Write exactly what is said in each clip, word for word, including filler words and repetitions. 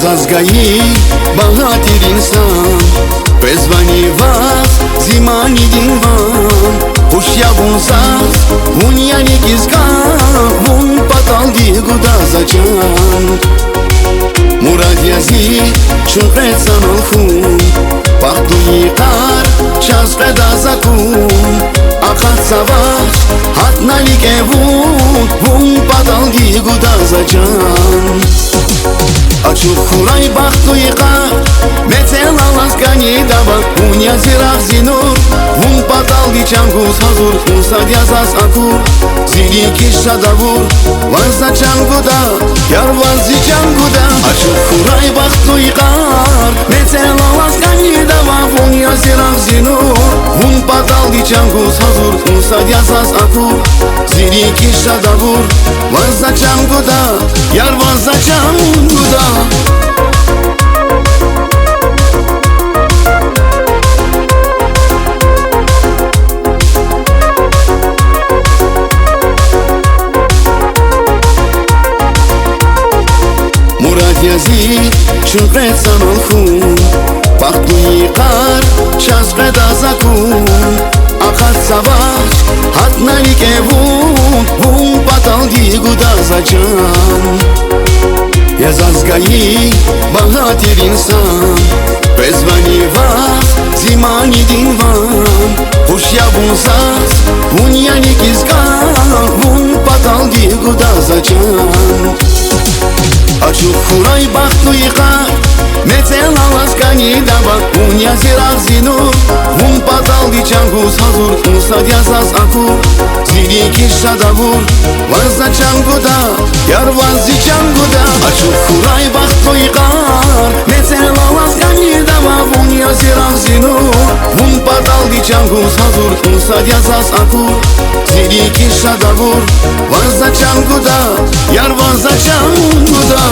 Заз гайи багьа тир инсан, къвезвани ваз зи манидин ван? Хуш я вун заз, вун я рикӀиз кӀан, вун паталди гуда за чан. Мурад я зи чун кьвед санал хьун, бахтлу йикъар чаз къведа за акун. Акъатзавач гьатна рикӀе вун, вун паталди гуда за чан. Ачух хьурай, бахтлу йикъар, мецел алаз кӀанидава, вун я зи рагъ, зи нур, вун паталди чан гуз гьазур, вун сад я заз акур. Зи рикӀиз шад авур, ваз за чан гуда, яр, ваз зи чан гуда. Ачух хьурай, бахтлу йикъар, мецел алаз кӀанидава, вун я зи рагъ, зи нур, вун паталди чан гуз гьазур, вун сад я заз акур. Зи рикӀиз шад авур, ваз за чан гуда, яр, ваз за чан гуда. Мурад я зи чун кьвед санал хьун, бахтлу йикъар чаз къведа за акун. Акъатзавач гьатна рикӀе вун, вун паталди гуда за чан. Я заз гайи багьа тир инсан, къвезвани ваз зи манидин ван? Хуш я вун заз, вун я рикӀиз кӀан, вун паталди гуда за чан. Ачух хьурай, бахтлу йикъар, мецел алаз кӀанидава, вун я зи рагъ, зи нур, вун паталди чан гуз гьазур, вун сад я заз акур. Зи рикӀиз шад авур, ваз за чан гуда, яр, ваз зи чан гуда. Ачух хьурай, бахтлу йикъар, мецел алаз кӀанидава, вун я зи рагъ, зи нур, вун паталди чан гуз гьазур, вун сад я заз акур. Зи рикӀиз шад авур, ваз за чан гуда, яр, ваз за чан гуда.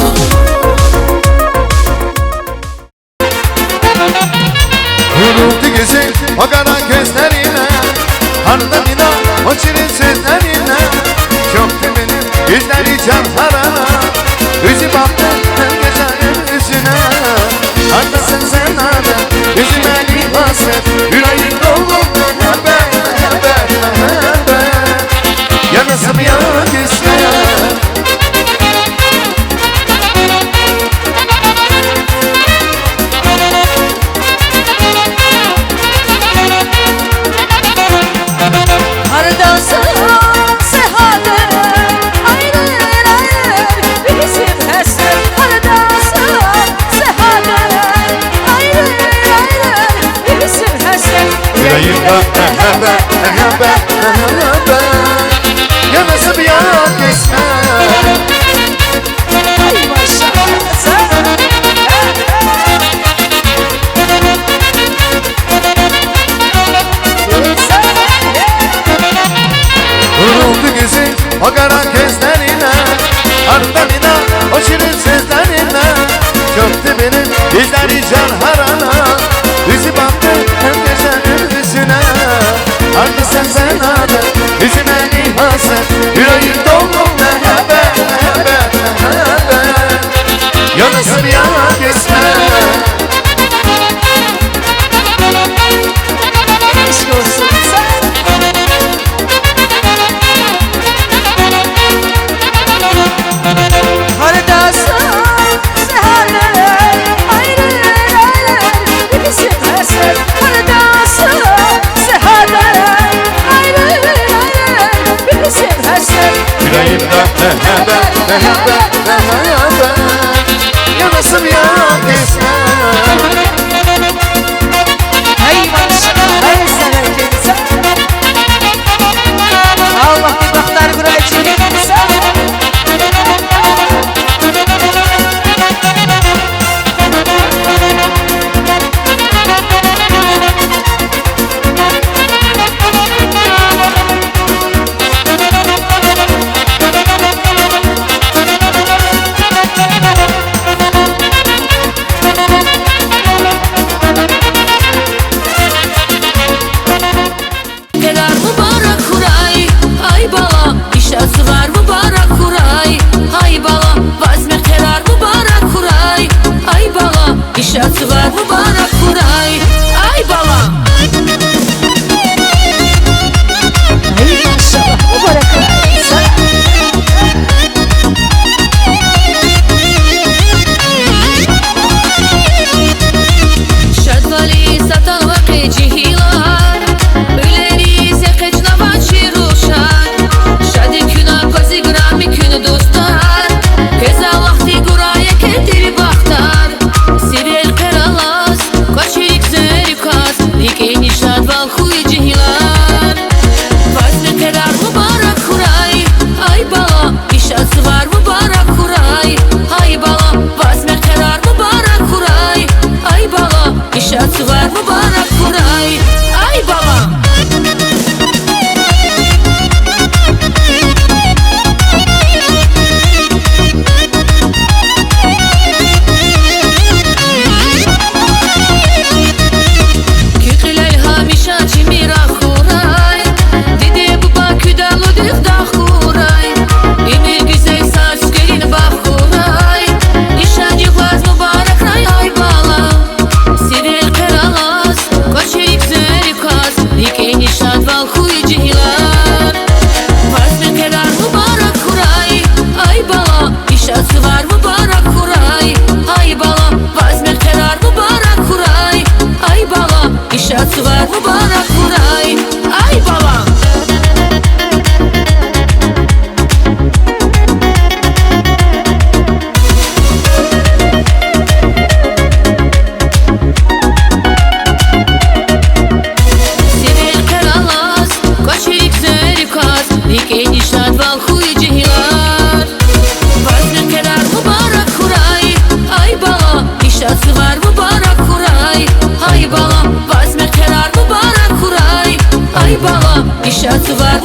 Гьуьлуьлди гуьзел о къара гезлеринде, гьардан ина о ширин соьзлеринде, чахъ тибиниб гуьзлери чархарана, уьзуьбатди гьеле гезелер уьзуьне. Гьарда сенсен ада, уьзуьмени гьасрет, уьрейим долу мегьеббет, мегьеббет, мегьеббет. Я насиб, я къисмет. Гьардаса сегьадер, айрир, айрир бизин гьасрет. Гьардаса сегьадер, айрир, айрир бизин гьасрет. Уьрейимда мегьеббет, мегьеббет, мегьеббет. Я насиб, я къисмет. Гьуьлуьлди гуьзел о къара гезлеринде, гьардан ина о ширин соьзлеринде, чахъ тибиниб гуьзлери чархарана, уьзуьбатди гьеле гезелер уьзуьне. Гьарда сенсен ада, уьзуьмени гьасрет, уьрейим долу мегьеббет, мегьеббет, мегьеббет. Я насиб, я къисмет. Eşk olsun sana. Гьардаса сегьадер, айрир, айрир бизин гьасрет. Гьардаса сегьадер, айрир,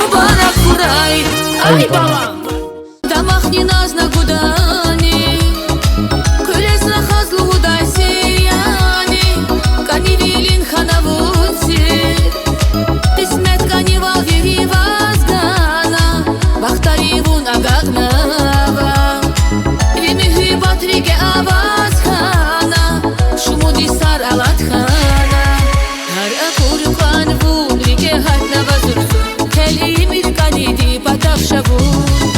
Мубарак хьурай, ай балам! Дамахни назна гудани, къуьлез рахаз лугьудай сияни, кӀанивилин хьана вун зи. Къисмет кӀанивал вири ваз гана, бахтари вун агакьнава. Ви муьгьуьббат рикӀе аваз хьана, шумуд йисар алат хьана. Гьар акур кьван вун рикӀе гьатнава зурзун, къел ийимир кӀаниди патав ша вун.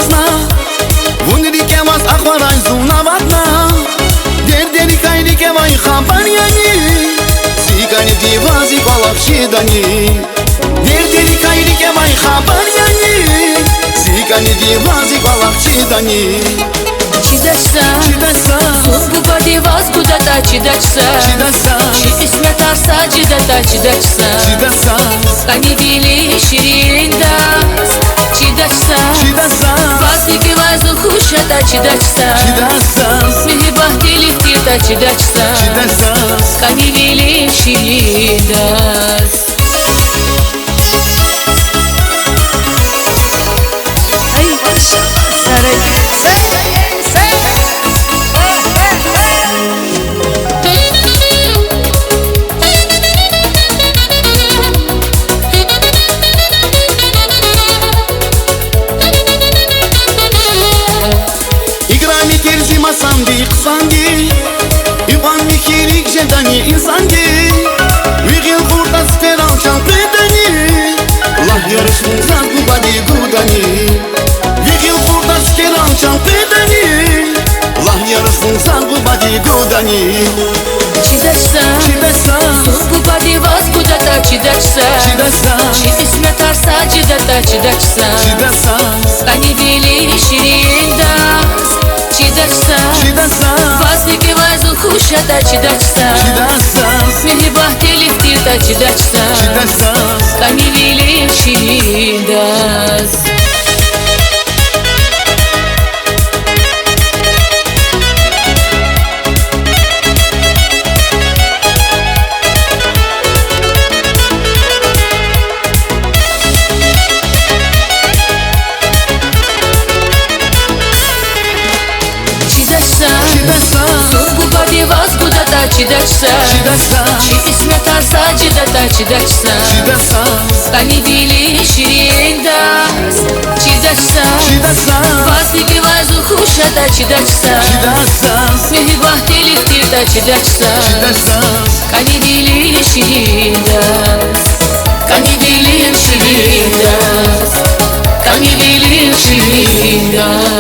аватна, вун рикӀе аваз ахварай зун аватна. Дердерикай рикӀе авай хабар яни, зи кӀаниди ваз и кӀвалах чидани? Дердерикай рикӀе авай хабар яни, зи кӀаниди ваз и кӀвалах чидани? Чидач заз, чидач заз, зун бубади ваз гудатӀа, чидач заз, чидач заз, чи кьисметар сад жедатӀа, чидач заз, чидач заз, кӀанивили ширин даз. Чидач заз, чидач заз, ваз рикӀивай зун хуш ятӀа, чидач заз, чидач заз, муьгьуьббат телеф тиртӀа, чидач заз, чидач заз, кӀанивили ширин даз. Ай, сараки. Икрам ийиз зи масанди, хъсанди, икьван михьи рикӀ жедани инсанди? Ви гъил кьуртӀа, сиферал чан къведани? Лагь, ярх вун заз бубади гудани? Ви гъил кьуртӀа, сиферал чан къведани? Лагь, ярх вун заз бубади гудани? Чидач заз, чидач заз, зун бубади ваз гудатӀа, чидач заз, чидач заз, чи кьисметар сад жедатӀа, чидач заз, чидач заз, кӀанивили ширин даз. Чидач заз, чидач заз, ваз рикӀивай зун хуш ятӀа, чидач заз, чидач заз, муьгьуьббат телеф тиртӀа, чидач заз, чидач заз, кӀанивили ширин даз. Чидач заз, чидач заз, зун бубади ваз гудатӀа, чидач заз, чидач заз, чи кьисметар сад жедатӀа, чидач заз, чидач заз, кӀанивили ширин даз. Чидач заз, чидач заз, ваз рикӀивай зун хуш ятӀа, чидач заз, чидач заз, муьгьуьббат телеф тиртӀа, чидач заз, чидач заз, кӀанивили ширин даз. КӀанивили ширин даз, кӀанивили ширин даз.